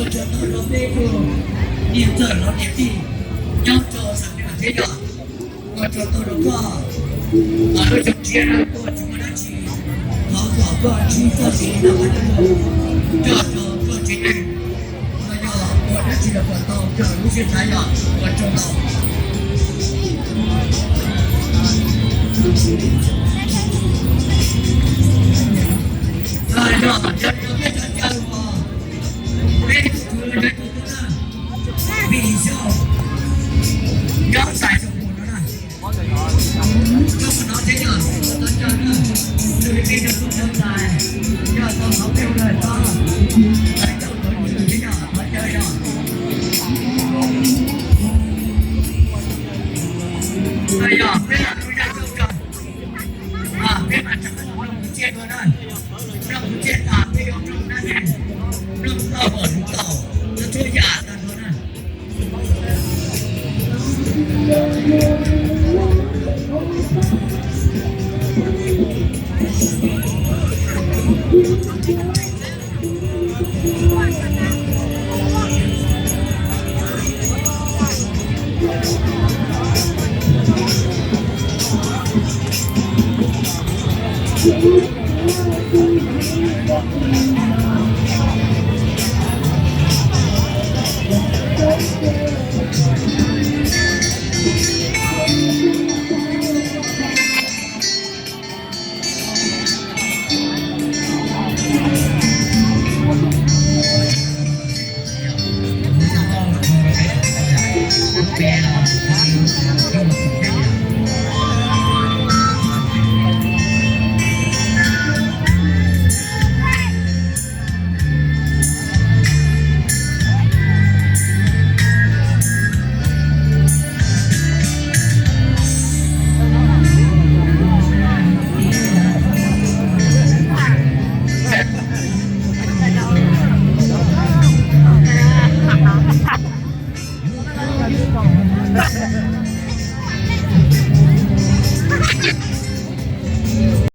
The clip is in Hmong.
Ua tsaug ntau rau peb tug niam txawm los niam tij nyob rau Xam Nuas thiab yog ua tsaug ntau rau koj, lub xyoo tshiab no koj tsis muaj dab tsi, thov kom koj ntsib txoj kev noj qab nyob zoo, coj rau koj tsev neeg, no yog ua dab tsi los kom tau raws lub siab xav, yog ua tsaug ntau. Yog ntawm no peb cov caw uas peb tus kwv los yog tus tub na, Vim Xyooj, nyob Xais Xyooj Pum no na. Koj mus no thiab yog, koj tau caw na, tus li peb cov tub cov ntxhais, yog tau thov peb ua lawm txhob, txais caum tau yus thiab yog thov caw yog. Yog peb lam tau caw, peb mam tsa nplooj kuv txiaj dua na. Nplooj kuv txiaj tas peb yuav nplooj dab neeg, nplooj tau hom lub tau, txhua txhua yam tag nrho na.